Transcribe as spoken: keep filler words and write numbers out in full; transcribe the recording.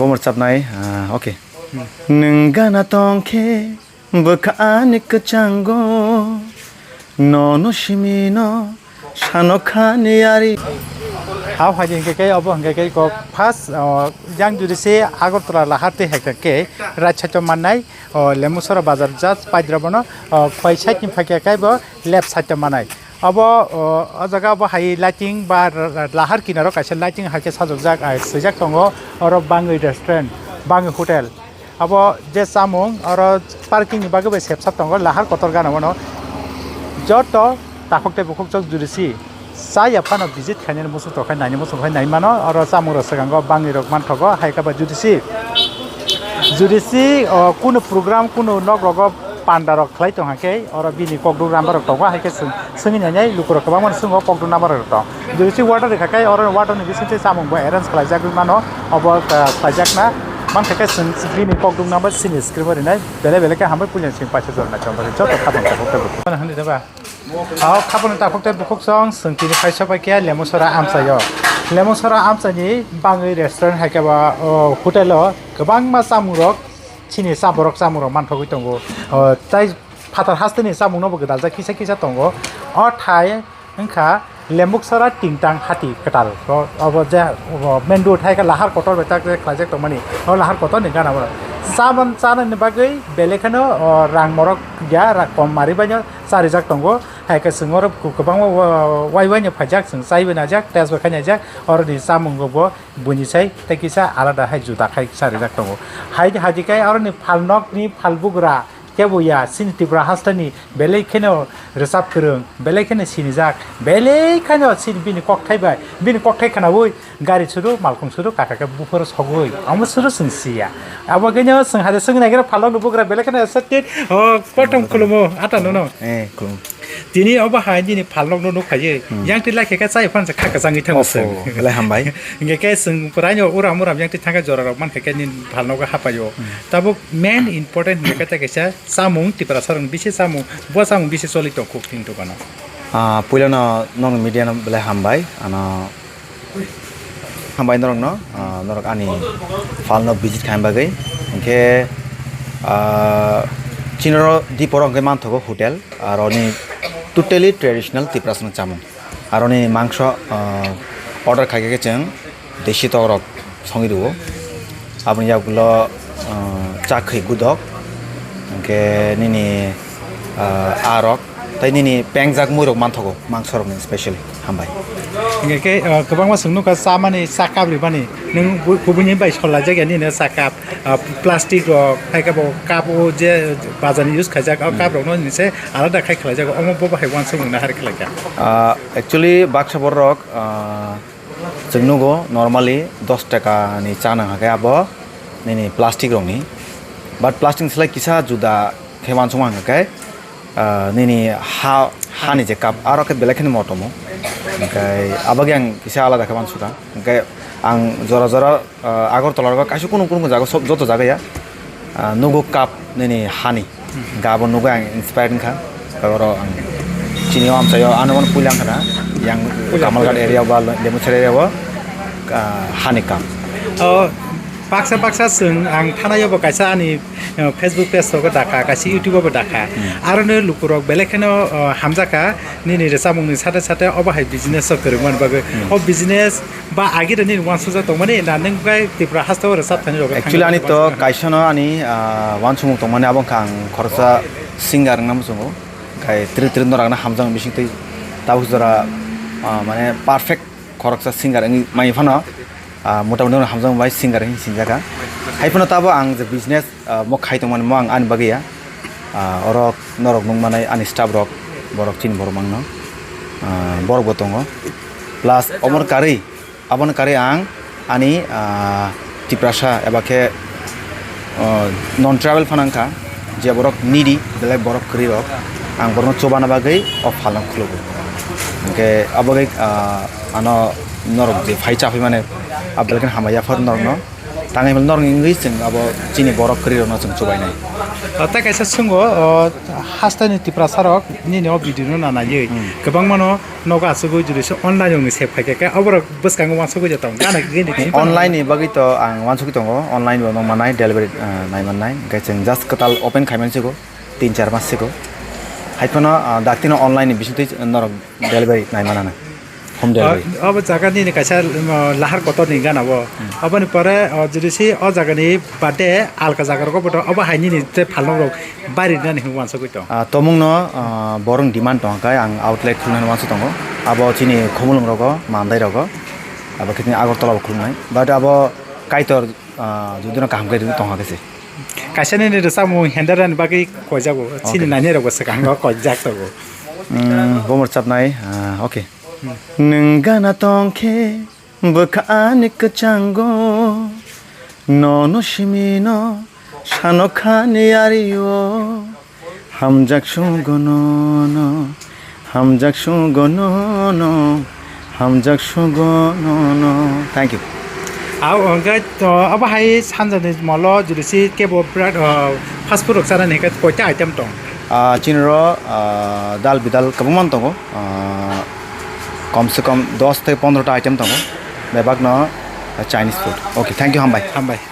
Bomor chapnai, ah, okay. Nwng gana tongkhe bwkha ani kwchango, nono simino sano khani ari. Hao hai hingke ke obo hingke ke ko first, oh, yang juri se Agartala lahar te hekta ke right side o mannai, oh, Lemusora bazar just paidra bono, oh, khoi side ni phakya kai bo left side o manai. Obo, oh, o jaga bo hai lighting ba lahar kinaro kaisa lighting hai ke sajokjak, ah, swijak tongo oro Bangwi restaurant, Bangwi hotel. Abo je chamung oro parking ni bagwi bai sepsap tongo, lahar kotor gana bono. Joto takhuk tei bukhuk chok juri si chaya phano visit khainani muchung tongkha, naini muchung khai nai mano. Oro chamung rok swkango bangwi rok manthogo, hai khe ba juri si, juri si, o, kunu program, kunu nok rogo panda rok khlai tongkha khe, oro bini kokduk ramba rok tongo, hai khe swng-, swngwi nainai lukurok kwbangma swngwi kokduk namba rok tong. Jodi se water rikha khe oro water ni bisingtwi chamung bo arrange khlaijagwi mano, obo, ah, khlaijakna. Mankha khe chwng bini kokduk namba chini screen o rinai, belai belai khe hambai puila chini paisa jornai chwng bagwi joto khabang tabuk tabuk. Mano hwnwi da ba? Hao khabangni takhuk tei bukhuk song chwng tini phai sobai khe Lemusora amchaio. Lemusora amchaini Bangwi restaurant hai khe ba, o, hotel o kwbangma chamung rok, chini cha borok chamung rok manthogwi tongo. O, tai phatar hasteni chamung no bo gwdaljak kisa kisa tongo. O thai wngkha Lemuksora Tingtang Hati Kwtal. O, obo je, o, main road hai khe lahar kotor bai tak khlaijak tongmani. O lahar kotor ni gana borok. Chamon chanani bagwi belai kheno, o, rang morok ya, ra-, kom mari baino charijak tongo. Hai khe chwng oro kwbangma wa-, wai wai no phaijak, chwng chai bai najak, test bai khai najak. Oro ni chamung rok bo buini sai tei kisa alada hai juda khai charijak tongo. Hai, hai di khe oro ni phalnok ni phalbugra kebo ya, chini Tripura hasteni belai kheno rwchap kwrwng, belai kheno sinijak, belai kheno chini bini kokthai bai, bini kokthai khnaui gari suru, malkhung suru, kaka khe buphuru sogwi, omo suru chwng siya. Abo khe no chwng hai de chwngni naigra phalnok ni bugra belai kheno accepted, o, kothom khulumo, ata nono. Eh, khulum. Tini obo hai nini phalnok no nukha je, yang twi lai khe kha chai phan se kha kwchangwi thango chwng. Belai hambai. Hingke khe chwng puraino uram uram yang twi thangkhe jora rok mankha khe nini phalnogo hapaio. Tabuk main important hingke khe tei kaisa chamung Tiprasa rokni bisi chamung, bo chamung bisi choli tong khuk tin dukano. Ah, puilano nokni media no belai hambai, ano hambai norokno, ah, norok ani phalno visit khaina bagwi. Hingke, ah, chinoro diporo hingke manthogo hotel, aroni totally traditional Tiprasani chamung. Aroni mangso, ah, order khaikhe chwng desi tokrok songwi rwo. Aboni yagulo, ah, cha khwi gudok, hingke nini, ah, arok, tei nini pengjak muirok manthogo mangsorokni specially. Hambai. Hingke khe, ah, kwbangma chwng nukha chamani cha kap rwmani. Nwng bu-, kubuni bai sol laijak ya nini cha kap, ah, plastic rok, hai khe bo cup o je bazar ni use khaijak, o cup rokno nini se alada khai khlaijago. Omo bo bahai uansukmung nahar khlaikha. Ah, actually, baksa borok, ah, chwng nugo normally dos taka ni cha nang khe abo nini plastic rokni. But plastic ni slai kisa juda khe uansukma hwnka khe, ah, nini ha, hani je cup, aro khe belai kheno motomo. Hingke abagwi ang kisa alada khe uansukha. Hingke ang jora jora, ah, Agartala rogo kaisa kunu kunu jaga sob joto jaga ya, ah, nugo cup nini hani. Hingke abo nugwi ang inspired wngkha. Oro ang chini o amchaio ano mano puila wngkha na, yang Kamalghat area ba Lemuchera area o, ah, hani cup. O, baksa baksa chwng ang thanaio bo kaisa ani, eh, Facebook page rogo dakha, kaisa YouTube o bo dakha. Aro no lukurok belai kheno, eh, hamjakha nini rwchapmungni sate sate obo hai business o kwrwngmani bagwi. O business ba agi da nini uansukjak tongmani na nwng bai Tripura hasteo rwchap thani rwgwi actually, ani to kaisa no ani, ah, uansukmung tongmani abo wngkha ang khoroksa singer wngna muchungo. Khai tiri tiri norokno hamjakmani bisingtwi tabuk jora, ah, mane perfect khoroksa singer wngwi mai phano, ah, mota moti hamjakmani bai singer hinwi sinjakha. Hai phano tabo ang je business, ah, mo khai tongmani mo ang ani bagwi ya. Ah, orok norok nukmanai ani staff rok, borok chini borok mangno, ah, borok bo tongo. Plus omor karwi, aboni karwi ang ani, ah, Tiprasa eba khe, ah, non tribal phano wngkha, je borok needy, belai borok kwrwi rok, ang borokno chubana bagwi o phalno khulugo. Hingke abo bai, ah, ano norok je phai chaphai mane, ah, belai kheno hambai yaphar norokno. Tangwi norokni wngwi chwng abo chini borok kwrwi rokno chwng chubainai. Tei kaisa swngo, o, hasteni Tiprasa rok nini o video no na naiwi kwbangma no nogo asugwi jodi se online rok ni save khai khe, khe oborok bwskango uansugwi je tong gana gini online ni bagwi to ang uansugwi tongo, online bo nang manai delivery, ah, nai mannai, hwnkhe chwng just kwtal open khai man sigo, tin char mas sigo, hai phano, ah, dakti no online ni bisingtwi norok delivery nai manana, home delivery. O, obo jaga nini kaisa, um, lahar kotor ni gana bo. Hmm. Oboni pore, o, jodi si o jaga ni bade alka jaga rogo bodo, obo hai nini te phalnok rok bari nani hwnwi uansugwi tong. Ah, tomung no, ah, borok demand tong khe ang outlet khulnani uansuk tongo. Abo chini Khumulwng rogo, Mandai rogo, abo khe chini Agartala bo khulnai. But abo Kaitor, ah, jodi no kaham khe rwui tong khe se. Kaisa nini rwchapmung Hendra ni bagwi koijago, chini Okay. Nani rok bo swkango koijak tongo. Mm, bomor chapnai, ah, okay. Nwng gana tong khe bwkha ani kwchango, nono simi no sano khani ari o, hamjak sugo nono, hamjak sugo nono, hamjak sugo nono. Thank you. Abo hwnkhe to, abo hai sanjani molo jodi si kebo birat, ah, fast food rok chanani hwnkhe koita item tong? Ah, chini ro, ah, dal bidal kwbangma tongo. Ah, kom se kom dos tei pondro ta item tongo. Bebak no, ah, Chinese food. Okay, thank you, hambai. Hambai.